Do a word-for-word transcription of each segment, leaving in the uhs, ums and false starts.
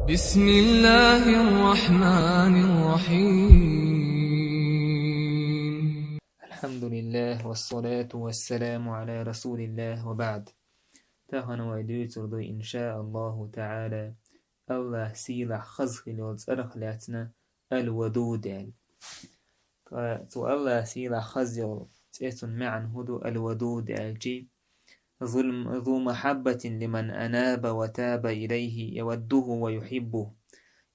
بسم الله الرحمن الرحيم. الحمد لله والصلاة والسلام على رسول الله وبعد. Тахана вай дуьйцур ду, иншааллаху таӀала, АллахӀ сийлахь хаза хилла йолу цӀарах лаьцна Ал-Вадуд аьлла. Ткъа цу АллахӀ сийлахь хаза йолу цӀе, цуьнан маьӀна хӀун ду, Ал-Вадуд аьлчи? ذو الم-، ذو محبة لمن أناب وتاب إليه يوده ويحبه.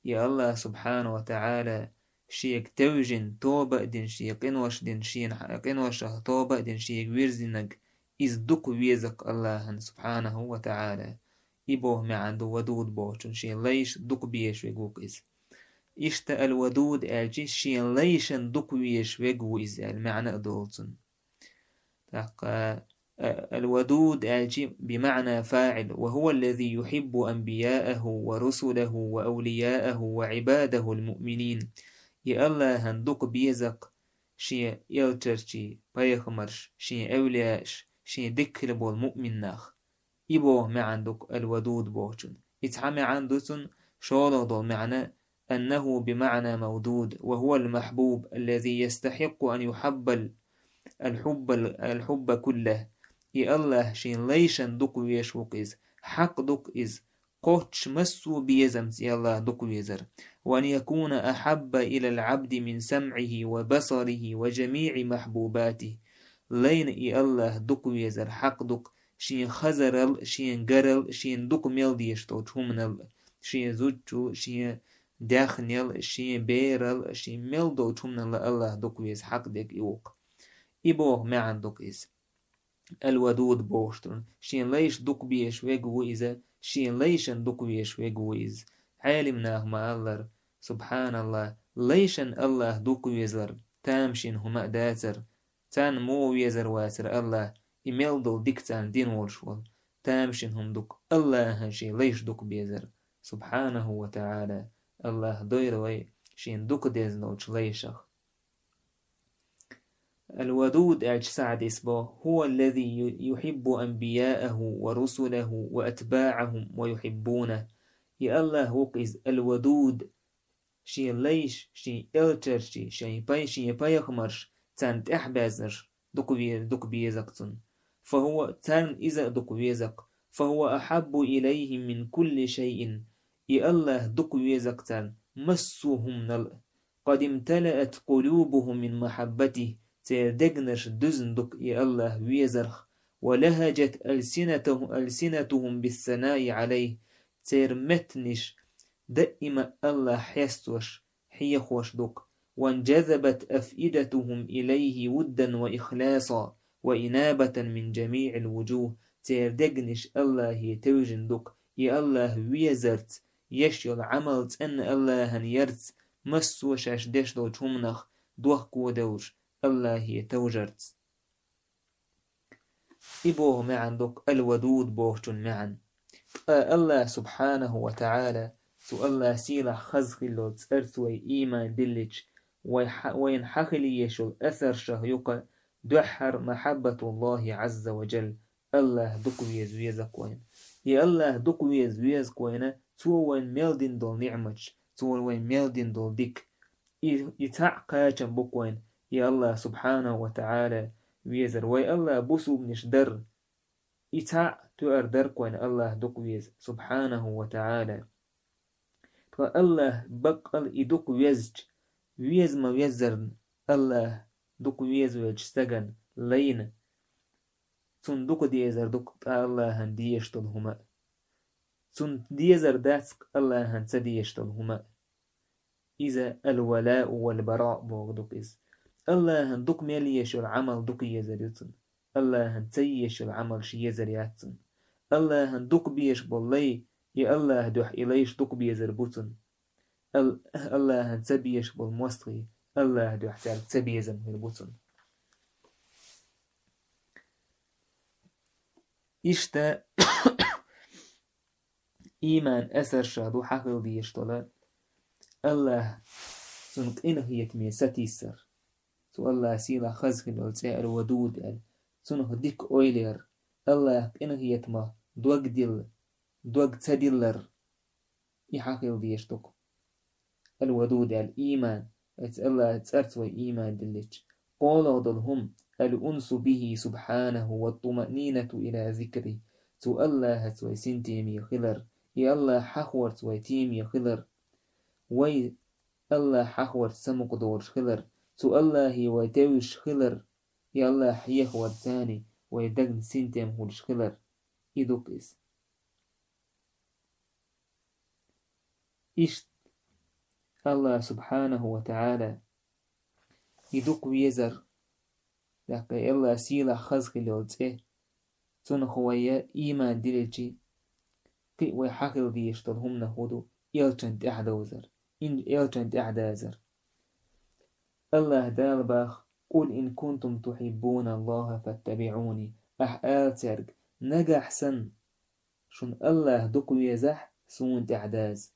И АллахӀ субхьанаху ва таӀала шега тевжина, тоба а дина, шен къинош дина, шена къиношах тоба а дина, шега вирзинарг, иза дукха веза-кх АллахӀана субхьанаху ва таӀала. И боху маьӀна ду Вадуд бохучун, шен лайш дукха безаш верг ву-кх иза. Иштта Ал-Вадуд аьлчи, шен лайшна дукха везаш верг ву иза аьлла маьӀна а долу цуьнан. ТӀаккха, а, Ал-Вадуд аьлчи, бимаъна фаъил, وهو الذي يحب أنبياءه ورسله وأولياءه وعباده المؤمنين. И АллахӀана дукха беза-кх шен элчанаш, пайхамарш, шен эвлияаш, шен дика хилла болу муъмин нах. И боху маьӀна ду-кх Ал-Вадуд бохучун. И цхьа маьӀна ду цуьнан, шолгӀа долу маьӀна, أنه بمعنى مودود، وهو المحبوب الذي يستحق أن يحب ال-، الحب ال-، الحب كله. И АллахӀ шен лайшна дукха везаш ву-кх иза, хьакъ ду-кх иза, кхоччуш массо а безамца и АллахӀ дукха везар. وأن يكون أحب إلى العبد من سمعه وبصره وجميع محبوباته. Лайна и АллахӀ дукха везар хьакъ ду-кх, шен хазарал, шен гарал, шена дукха мел дезаш долчу хӀуманал, шен зудчул, шен даьхнел, шен берал, шен мел долчу хӀуманал АллахӀ дукха веза хьакъ дерг и ву-кх. И боху маьӀна ду-кх иза. Ал-Вадуд бохуш ду, шен лайш дукха безаш верг ву иза, шен лайшна дукха везаш верг ву иза. Ӏелим наха ма-аллара, субхьаналлахӀ, лайшна АллахӀ дукха везар тамашийна хӀума а дацара. Царна муха везар вацара АллахӀ, и мел долу дика царна дина волуш волу. Тамашийна хӀума ду-кх АллахӀана шен лайш дукха безар, субхьанаху ва таӀала. АллахӀ дойла вай шена дукха дезна долчу лайшах. Ал-Вадуд аьлча схьа дисбо: هو الذي يحب أنبياءه ورسله وأتباعهم ويحبونه. И АллахӀ ву-кх иза Ал-Вадуд, шен лайш, шен элчанаш, шен пай-, шен пайхамарш, царна тӀаьхьабаьзнарш дукха ве-, дукха беза-кх цунна. فهو, царна иза а дукха веза-кх. فهو أحب إليهم من كل شيء. И АллахӀ дукха веза-кх царна массо а хӀуманал а. قد امتلأت قلوبهم من محبته, церан дегнаш дуьзна ду-кх и АллахӀ везарх. ولهجت ألسنته-, ألسنتهم بالثناء عليه, церан меттанаш даима АллахӀ хестош, хьехош ду-кх. وانجذبت أفئدتهم إليه ودا وإخلاصا وإنابة من جميع الوجوه, церан дегнаш АллахӀе тевжина ду-кх, и АллахӀ везарца, еш йолу Ӏамал цӀенна АллахӀана ярца, массо а шаьш деш долчу хӀуманах дохко девлуш АллахӀе товжарца. И боху маьӀна ду-кх Ал-Вадуд бохучун маьӀна. Ткъа АллахӀ субхьанаху ва таӀала цу АллахӀ сийлахь хаза хилла йолу цӀарца вай ийман диллича, вай хьа-, вайна хьан хила еш йолу асаршах ю-кх дуьххьара محبة الله عز وجل, АллахӀ дукха веза веза-кх вайна. И АллахӀ дукха веза веза-кх вайна, Цо вайна мел дина долу ниӀматаш, Цо вайна мел дина долу дика. И, и цхьаъ кхачам бу-кх вайна, и АллахӀ субхьанаху ва таӀала везар. Вай АллахӀ бусулбанаш дар, и цхьаъ тоьар дар-кх вайна АллахӀ дукха веза, субхьанаху ва таӀала. Ткъа АллахӀ баккъал и дукха везча, веза ма-веззарна, АллахӀ дукха веза велча стагана, лайна, цунна дукха дезар ду-кх ткъа АллахӀана дезаш долу хӀума а. Цунна дезар дац-кх АллахӀана ца дезаш долу хӀума а. Иза ал-валаъу вал-бараъ боху ду-кх иза. АллахӀана дукха мел езаш йолу Ӏамал дукха езар ю цунна. АллахӀана ца езаш йолу Ӏамалш езар яц цунна. АллахӀана дукха безаш болу лай, и АллахӀан дуьхьа и лайш дукха безар бу цунна. Ал-, АллахӀана ца безаш болу мостагӀий, АллахӀан дуьхьа цаьрга ца безам хир бу цунна. Иштта, ийман асаршах ду хьан хила дезаш долу, АллахӀ цунна къинхетаме сатийсар. Цу АллахӀ сийлахь хаза хилла йолу цӀе ал-Вадуд аьлла. Цунах дика ойла яр, АллахӀ къинхетамах дог дилла, дог ца диллар. и хьахила дезаш ду-кх. Аль-Вадуд аьлла ийман, эцу Аллахьан цӀарца вай ийман диллича. КхоалгӀа долу хӀума, аль-унсу бихӀи субхьанахӀу ва тумаънинату ила зикрихӀи, цу Аллахьаца вай синтеме хилар, и Аллахь хьахорца вай теме хилар, вай Аллахь хьахорца самукъадолуш хилар, цу Аллахье вай тевжаш хилар, и Аллахь хьехорца вай дагна синтем хуьлуш хилар. И ду-кх иза. Иштта Аллахь субхьанахӀу ва таӀала и дукха везар, тӀаккха Аллахь сийлахь хаза хила йолу цӀе, цунах вай ийман диллича, кхин а вай хьахила дезаш долу хӀуманах хӀун ду, элчанна тӀаьхьадовзар, ин-, элчанна тӀаьхьадазар. Аллахь Дала боху: «Къул ин кунтум тухьиббуналлахӀа фаттабиӀуни». Ахь ала цаьрга: «Нагахь санна шуна Аллахь дукха везахь, суна тӀаьхьадаза.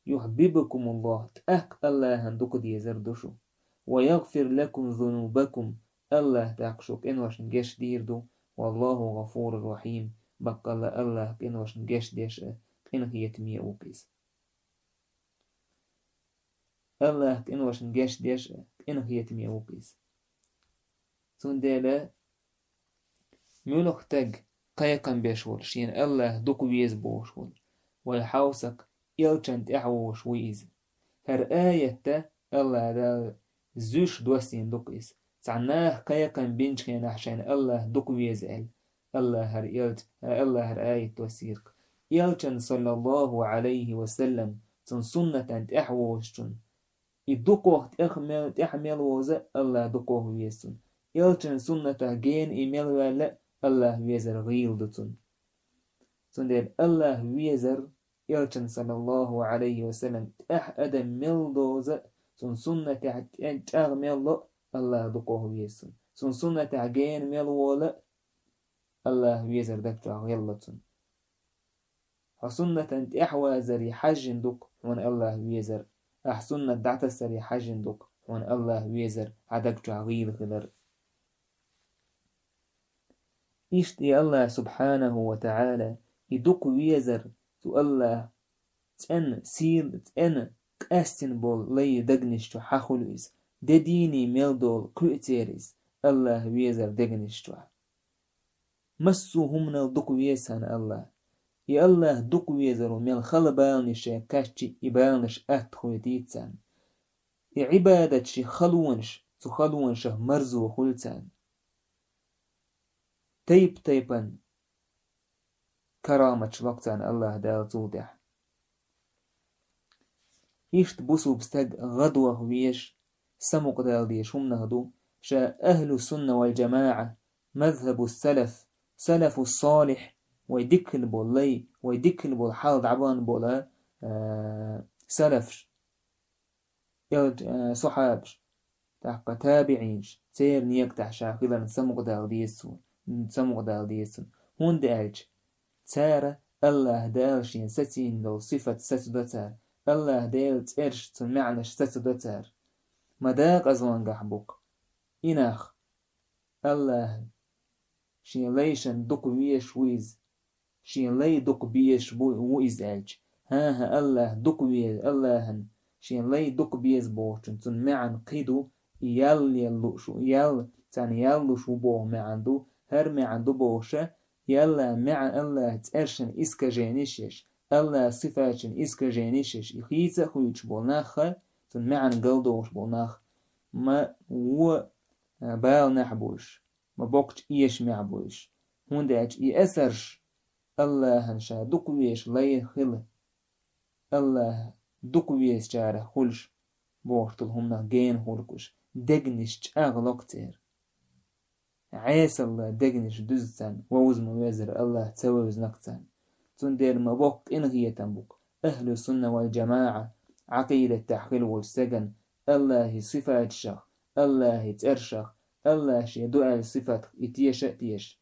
ЮхьбибкумуллахӀ», тӀаккха Аллахьана дукха дезар ду шу. «Ва ягъфир лакум зунубакум», Аллахь тӀаккха шун къиношна гечдийр ду. «ВаллахӀу гӀафурур рахьим», баккъалла Аллахь къиношна гечдеш а, къинхетаме а ву-кх иза. Аллахь къиношна гечдеш а, къинхетаме а ву-кх иза. Цундела муьлхха стаг кхайкхам беш волу, шена Аллахь дукха веза бохуш волу, вай хьовсарх элчанна тӀаьхьавогӀуш ву иза. ХӀара аятта Аллахь Дала зуьйш доссийна ду-кх иза. Цхьана наха кхайкхам бинчу хенахь шайна Аллахь дукха веза аьлла, Аллахьара элча, Аллахьара аят доссийра-кх. Элчанна, саллаллахӀу ӀалайхӀи ва саллам, цуьнан суннатана тӀаьхьавогӀучунна, и дукхох тӀех мел-, тӀаьхьа мел вовза, Аллахь дукхох веза цунна. Элчанан суннатах гена и мел ваьлла, Аллахь везар гӀийла ду цунна. Цундела Аллахь везар, элчанна, саллаллахӀу ӀалайхӀи ва саллам, тӀаьхьа адам мел довза, цуьнан суннатехь тӀе-, чӀагӀ мел ло, Аллахь дукхох веза цунна. Цуьнан суннатехь гена мел вола, Аллахь везар даг чохь гӀелла цунна. Хьо суннатана тӀаьхьавазаре хьаьжжина ду-кх хьуна Аллахь везар. Ахь суннат дӀатассаре хьаьжжина ду-кх хьуна Аллахь везар, хьан даг чохь гӀийла хилар. Иштта и Аллахь субхьанахӀу ва таӀала, и дукха везар, цу Аллахь цӀена сийл-, цӀена къаьстина болу лай дегнаш чу хьахуьлу иза. Де дийне мел долу кхуьу церан иза, Аллахь везар дегнаш чохь. Массо а хӀуманал дукха веза царна Аллахь. И Аллахь дукха везаро мел хала баланаш шайх кхаьччи, и баланаш атта хойтийта царна. И Ӏибадаташ, и халонаш, цу халонашах марзо хуьлу царна. Тайп-тайпана караматаш ло-кх царна Аллахь Дала цул тӀаьхьа. Иштта бусулба стаг гӀадваха везаш, самукъадала дезаш хӀуманах ду, ша ахӀлу сунна вал джамаӀа, мазхӀабу салаф, салафу салихь, вай дика хила болу лай, вай дика хила болу хьал дӀабан болу, а, салафаш, эл-, а, сахьабаш, тӀаккха табиӀинаш, церан некъа тӀехь ша хиларна самукъадала деза цо, самукъадала деза цунна. ХӀунда аьлча цара Аллахь Дала шена сацийна долу сифат сацадо цара, Аллахь Делан цӀераш, цуьнан маьӀнаш сацадо цара. Ма дакъазонгахь бу-кх и нах, Аллахь шен лайшна дукха везаш ву иза, шен лай дукха безаш бу, ву иза аьлча. ХӀан-хӀа, Аллахь дукха веза, Аллахьан шен лай дукха беза бохучун, цуьнан маьӀна кхин ду, и ял лелла лууш ву, ял, царна ял луш ву боху маьӀна ду, хӀара маьӀна ду бохуша, и Аллахь маьӀна, Аллахь цӀершна искажениш еш, Аллахь сифатшна искажениш еш, и хийца а хуьйцуш болу нах а, цуьнан маьӀна галдохуш болу нах, ма вон, а, баланехь бу уьш, ма боккхачу эшамехь бу уьш. ХӀунда аьлча и асарш Аллахьан ша дукха везаш лай хила, Аллахь дукха везачарах хуьлуш бохуш долу хӀуманах гена хуьлу-кх уьш, дегнаш чӀагӀ ло-кх церан. Ӏесалла дегнаш дуьзна царна, вовза ма везара Аллахь ца вевзина-кх царна. Цундела ма боккха къинхетам бу-кх ахӀлу сунна вал джамаӀа Ӏакъидатехь хила волчу стагана Аллахьи сифаташах, Аллахьи цӀершах, Аллахь шен ду аьлла сифатах и теша а теша.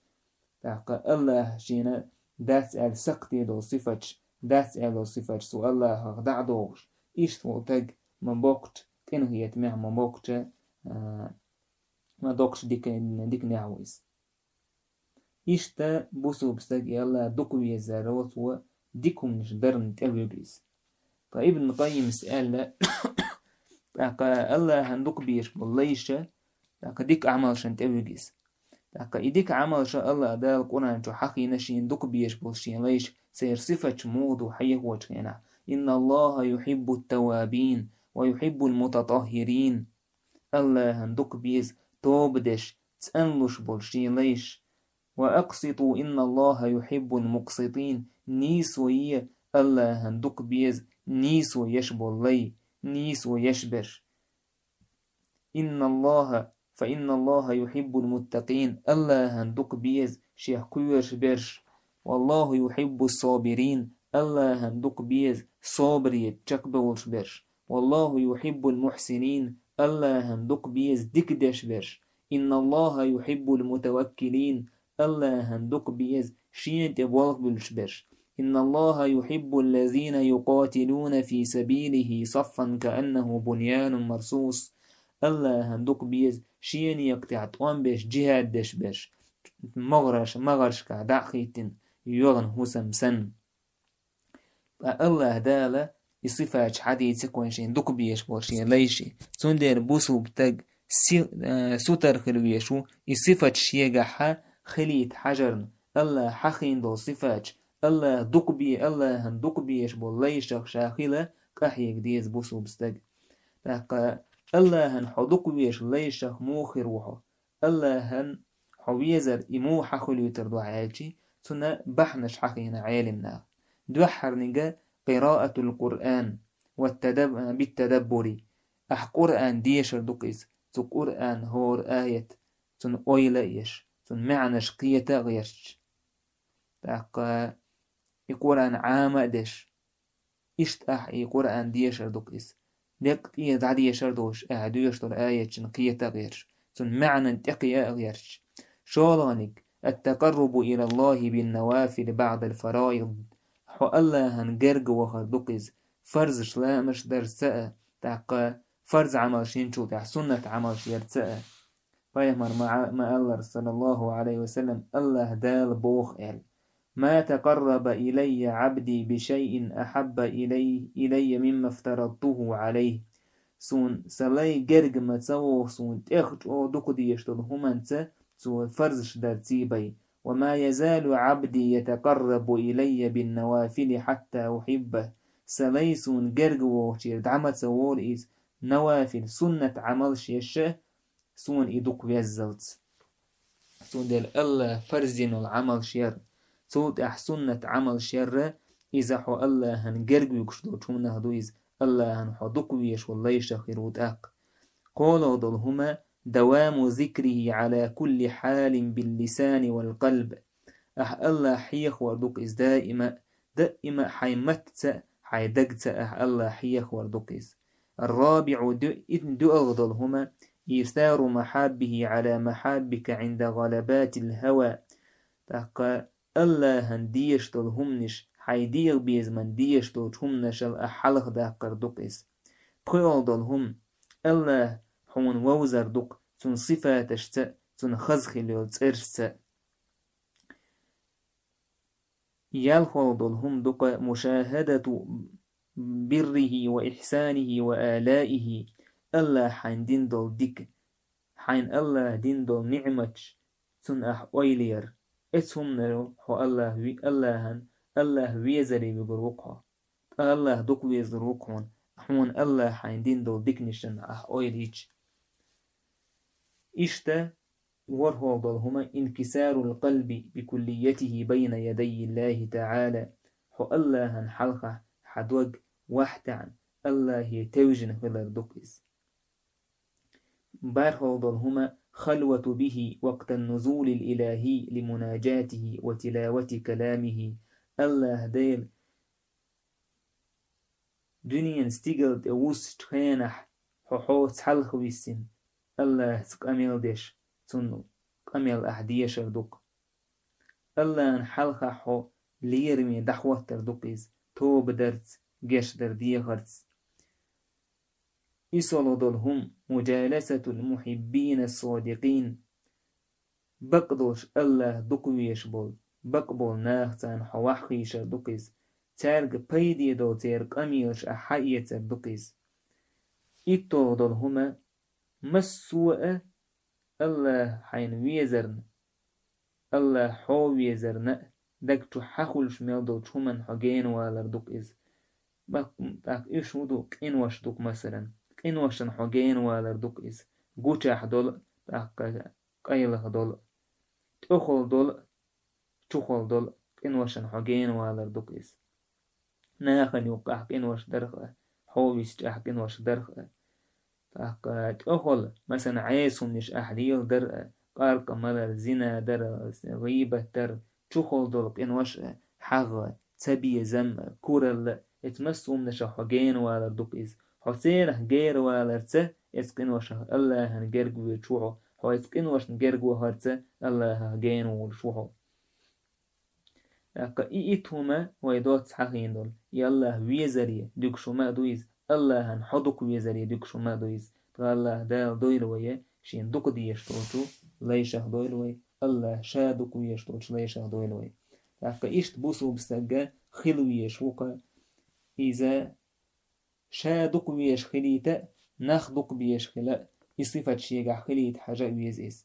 ТӀаккха Аллахь шена дац аьлла сакхте долу сифаташ, дац аьлла долу сифаташ цу Аллахьах дӀа а дохуш, иштта волу стаг ма боккхачу къинхетамехь, ма боккхачу, а, ма доккхачу дика-, диканехь ву иза. Иштта бусулба стаг и Аллахь дукха везаро цо дика хӀуманаш дарна тӀевуьгу иза. Ткъа Ибн Къаййимас аьлла, тӀаккха Аллахьан дукха безаш бола лайш, тӀаккха дика Ӏамалшна тӀе вуьгу иза. ТӀаккха и дика Ӏамалш Аллахь Дала Къуръан чу хьахийна шена дукха безаш бола шен лайш, церан сифаташ муха ду хьехочу хенахь: «إن الله يحب التوابين ويحب المتطهرين». Аллахьан дукха беза тоба деш, цӀанлуш болу шен лайш. «وأقسطوا إن الله يحب المقسطين». Нийсо е, Аллахьан дукха беза нийсо еш болу лай, нийсо еш берш. «إن الله، فإن الله يحب المتقين». Аллахьан дукха беза шех кхоьруш берш. «والله يحب الصابرين». Аллахьан дукха беза собаре чекхбевллаш берш. «والله يحب المحسنين». Аллахьан дукха беза дика деш берш. «إن الله يحب المتوكلين». Аллахьан дукха беза шена тӀе болх буьллуш берш. «إن الله يحب الذين يقاتلون في سبيله صفا كأنه بنيان مرصوص». Аллахьан дукха беза шена некъа тӀехь тӀом беш, джихӀад деш берш, магӀарш, магӀаршкахь дӀа а хӀиттина, йоьгӀна хӀусам санна. Ткъа Аллахь Дала и сифаташ хьадийцира вайна шен дукха безаш болу шен лайши. Цундела бусулба стаг си-, э, сутара хила везаш ву, и сифаташ шегахь хилийта хьажарна, Аллахь хьахийна долу сифаташ, Аллахь дукха бе-, Аллахьан дукха безаш болу лайшах ша хила къахьега деза бусулба стаг. ТӀаккха Аллахьан хьо дукха везаш лайшах муха хир ву хьо? Аллахьан хьо везар и муха хьахуьлуьйтур ду аьлчи, цунна бахьанаш хьахийна Ӏелимнаха. Дуьххьарниг: «قراءة القرآن والتدب-، بالتدبر». Ахь Къуръан дешар ду-кх иза, цу Къуръан хӀора аят, цунна ойла а еш, цунна маьӀнаш кхета а гӀерташ. ТӀаккха и Къуръан Ӏама а деш, иштта ахь и Къуръан дешар ду-кх иза. Деккъа тӀера дӀадешар долуш, ахь доьшуш долу аятшна кхета а гӀерташ, цунна маьӀнан тӀекхиа а гӀерташ. ШолгӀаниг: «التقرب إلى الله بالنوافل بعد الفرائض». Хьо Аллахьан герга вахар ду-кх иза, фарзаш лаамаш дарца а, тӀаккха фарз Ӏамалш йинчул тӀаьхьа суннат Ӏамалш ярца а. Пайхамар ма-, ма-, аллара, саллаллаху Ӏалайхи ва саллам, Аллахь Дала боху аьлла: «ما تقرب إلي عبدي بشيء أحب إلي، إلي مما افترضته عليه». Суна сан лай герга ма ца вогӀу суна тӀех чӀогӀа дукха дезаш долу хӀуманца, цо фарзаш дарций бен. «وما يزال عبدي يتقرب إلي بالنوافل حتى أحبه». Сан лай суна герга вогӀучера дӀа ма ца волу иза, навафил, суннат Ӏамалш еш а, суна и дукха веззалц. Цундела Аллахь фарз дина долу Ӏамалш яр, цул тӀаьхьа суннат Ӏамалш яр, иза хьо Аллахьан герга вуьгуш долчу хӀуманах ду иза, Аллахьан хьо дукха везаш волу лайшах хир ву тӀаккха. КхоалгӀа долу хӀума: «دوام ذكره على كل حال باللسان والقلب». Ахь Аллахь хьехавар ду-кх иза даима, даима хьайн маттаца а, хьайн дагца а ахь Аллахь хьехавар ду-кх иза. «الرابع», ду-, итт-, дуьалгӀа долу хӀума: «إيثار محابه على محابك عند غلبات الهوى». ТӀаккха Аллахьан дезаш долу хӀуманаш, хьайн дегӀан безаман дезаш долчу хӀуманашал ахь хьалхадаккхар ду-кх иза. ПхоьалгӀа долу хӀума: Аллахь хьуна вовзар ду-кх цуьнан сифаташца а, цуьнан хаза хила йолу цӀерашца а. ЯлхолгӀа долу хӀума ду-кх: «مشاهدة بره وإحسانه وآلائه». Аллахь хьайн дина долу дика, хьайн Аллахь дина долу ниӀматаш, цунна ахь ойла яр. Эцу хӀуманал хьо Аллахь ви-, Аллахьан, Аллахь везаре вуьгур ву-кх хьо. Ткъа Аллахь дукха везар ву-кх хьуна, хьуна Аллахь хьайн дина долу диканашна ахь ойла йича. Иштта ворхӀолгӀа долу хӀума: «انكسار القلب بكليته بين يدي الله تعالى». Хьо Аллахьан хьалха хьан дог вахтехь Аллахье тевжина хилар ду-кх иза. БархӀолгӀа долу хӀума: «خلوة به وقت النزول الإلهي لمناجاته وتلاوة كلامه». Аллахь Дела дуьненан стигала тӀе вуссучу хенахь хьо, хьо цхьалха висина, Аллахьца къамел деш, цуьнан къамел ахь дешар ду-кх. Аллахьан хьалха хьо лераме дӀахӀоттар ду-кх иза, тоба дарца, гечдар дехарца. ИйсолгӀа долу хӀума: «مجالسة المحبين الصادقين». Бакъдолуш Аллахь дукха везаш болу, бакъболу нахаца хьо ваха хийшар ду-кх иза. цаьрга пайде долу церан къамелаш ахь хьаэцар ду-кх иза. ИтталгӀа долу хӀума, массо а АллахӀ хьайна везарна, АллахӀ хьо везарна а даг чу хьахуьлуш мел долчу хӀуманна хьо генавалар ду-кх иза. Бак-, тӀаккха уьш хӀун ду, къинош ду-кх, масалан. Къиношна хьо генавалар ду-кх иза. Гучахь долу а, тӀаккха къайлаха долу а, тӀехула долу а, чухула долу а къиношна хьо генавалар ду-кх иза. Нахана юккъехь къинош дарх а, хьо висчахь къинош дарх а. ТӀаккха тӀехула, масалан, Ӏеса хӀуманаш ахь леладар а, къаркъа малар, зина дар а, гӀийбат дар а, чухула долу къинош а, хьагӀ а, цабезам а, куралла а, эцу массо а хӀуманашах хьо генавалар ду-кх иза. Хьо церах генаваларца, эцу къиношах АллахӀана герга воьдуш ву хьо, хьо эцу къиношна герга вахарца АллахӀах генаволуш ву хьо. ТӀаккха и итт хӀума вай доцца хьахийна долу. И АллахӀ везаре дуьгуш хӀума а ду иза, АллахӀана хьо дукха везаре дуьгуш хӀума а ду иза. Ткъа АллахӀ Дала дойла вай, Шена дукха дезаш долчу лайшах дойла вай, АллахӀ Ша дукха везаш долчу лайшах дойла вай. ТӀаккха иштта бусулба стаг хила везаш ву-кх иза, Ша дукха везаш хилийта а, нах дукха безаш хила а, и сифат шегахь хилийта хьажа а веза иза.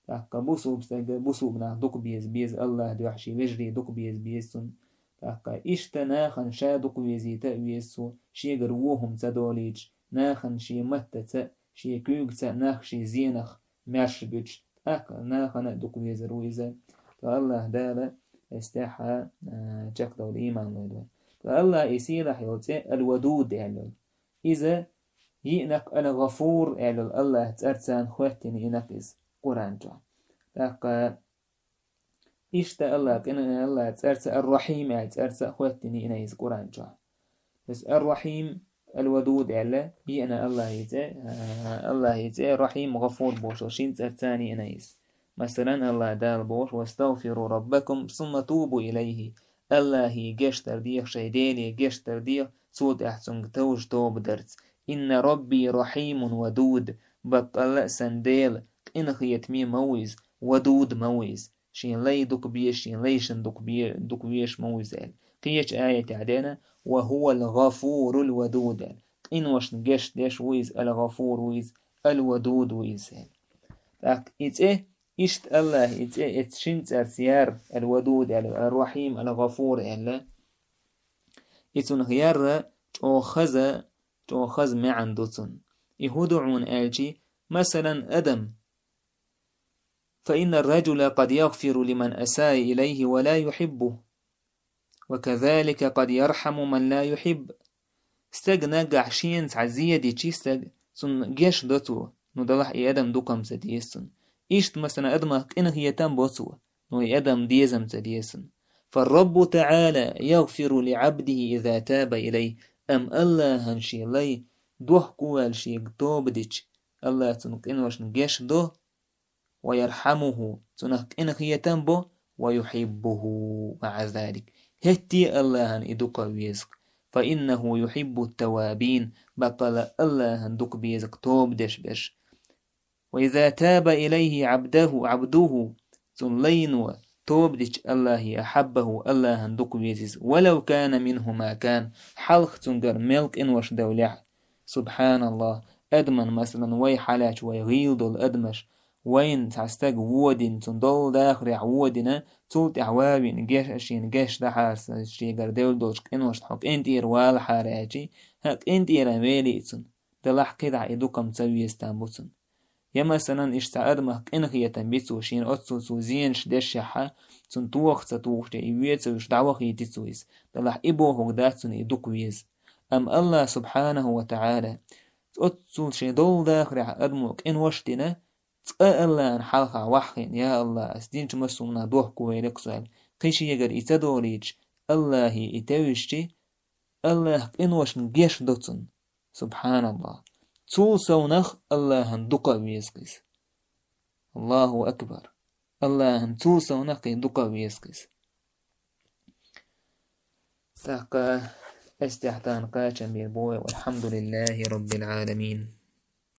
ТӀаккха бусулба стаг бусулба нах дукха беза беза, АллахӀан дуьхьа шен вежарий дукха беза беза цунна. ТӀаккха иштта нахана ша дукха везийта а веза цо, шегара вон хӀума ца долуьйтуш, нахана шен маттаца а, шен куьйгаца а нах шен зенах маьрша буьтуш, тӀаккха нахана а дукха везар ву иза. Ткъа АллахӀ Дала эстехьа, а, чекхдовла ийман лойла вай. Ткъа АллахӀа и сийлахь йолу цӀе Ал-Вадуд аьлла йолу. Иза йиъна-кх Ал-ГӀафур аьлла йолу АллахӀан цӀарца а хӀоьттина йиъна-кх иза Къуръан чохь. ТӀаккха иштта АллахӀан къина-, АллахӀан цӀарца Ар-Рахьим аьлла цӀарца а хӀоьттина йиъна иза Къуръан чохь. Иза Ар-Рахьим, Ал-Вадуд аьлла, йиъна АллахӀан цӀе, а, АллахӀан цӀе, Рахьим, ГӀафур бохуш шин цӀарца а йиъна иза. Масалан, АллахӀ Дала бохуш: «Вастагъфиру раббакум, сумма тубу илайхи». АллахӀе гечдар деха, шайн Деле гечдар деха, цул тӀаьхьа цуьнга товжа тоба дарца. «Инна рабби рахьимун вадуд». Баккъалла а сан Дела къинхетаме ма ву иза, вадуд ма ву иза. Шен лай дукха безаш, шен лайшна дукха бе-, дукха везаш ма ву иза аьлла. Кхечу аятехь деана: «Ва хӀувал гӀафурул вадуд», аьлла. Къиношна гечдеш ву иза, Ал-ГӀафур ву иза, Ал-Вадуд ву иза аьлла. ТӀаккха и цӀе, иштта АллахӀа и цӀе эцу шин цӀарца яр, Ал-Вадуд аьлла, Ар-Рахьим, Ал-ГӀафур аьлла. И цунах ярра чӀогӀа хаза, чӀогӀа хаза маьӀна ду цунна. И хӀун ду хьуна аьлчи, масалан, адам, «فإن الرجل قد يغفر لمن أساء إليه ولا يحبه، وكذلك قد يرحم من لا يحب». Стаг наггахь шена цхьа зе дичи стаг, цунна геч до цо, ну, делахь и адам дукха ца деза цунна. Иштта, масалан, адамах къинхетам бо цо, ну, и адам дезам ца деза цунна. «فالرب تعالى يغفر لعبده إذا تاب إليه». Амма АллахӀана шен лай дохко ваьлла шега тоба дича, АллахӀа цунна къиношна геч до, «ويرحمه», цунах къинхетам бо, «ويحبه مع ذلك». ХӀетте а АллахӀана и дукха веза-кх. «فإنه يحب التوابين», баккъалла а АллахӀана дукха беза-кх тоба деш берш. «وإذا تاب إليه عبده، عبده», цуьнан лайно тоба дича АллахӀе, «أحبه», АллахӀана дукха веза иза, «ولو كان منه ما كان», хьалха цуьнгара мел къинош девллехь. СубхьаналлахӀ, адаман, масалан, вай хьалаьцча вай гӀийла долу адамаш, вайна цхьа стаг водина, цунна долу дахарехь водина, цул тӀаьхьа ван вина геш-, шена геч дахьара, шегара девлла долчу къиношна хьо къинтӀера валахьара аьлчи, хӀаъ, къинтӀера велий цунна, делахь кхидӀа и дукха ца веза там бу цунна. Я, масалан, иштта цхьа адамах къинхетам би цо, шена оццул цо зенаш дешшехьа, цунна тоха ца тухуш, я и вен ца вуьйш дӀавахийти цо иза, делахь и бохург дац цунна и дукха веза. Амма АллахӀ, субхьанаху ва тагӀала, оццул шен долу дахарехь адамо къинош дина, цкъа АллахӀана хьалха ваххийна: «Я АллахӀ, ас динчу массо а хӀуманах дохко вайли-кх со», аьлла. Кхин шегара и ца долуьйтуш, АллахӀе и тевжчи, АллахӀ къиношна геч до цунна. СубхьаналлахӀ. Цул совнах АллахӀана дукха а веза-кх иза. АллахӀу акбар. АллахӀана цул совнах кхин дукха а веза-кх иза. ТӀаккха эстехь тахана кхачам бийр бу вай. Валхьамдулиллахи раббил Ӏаламин.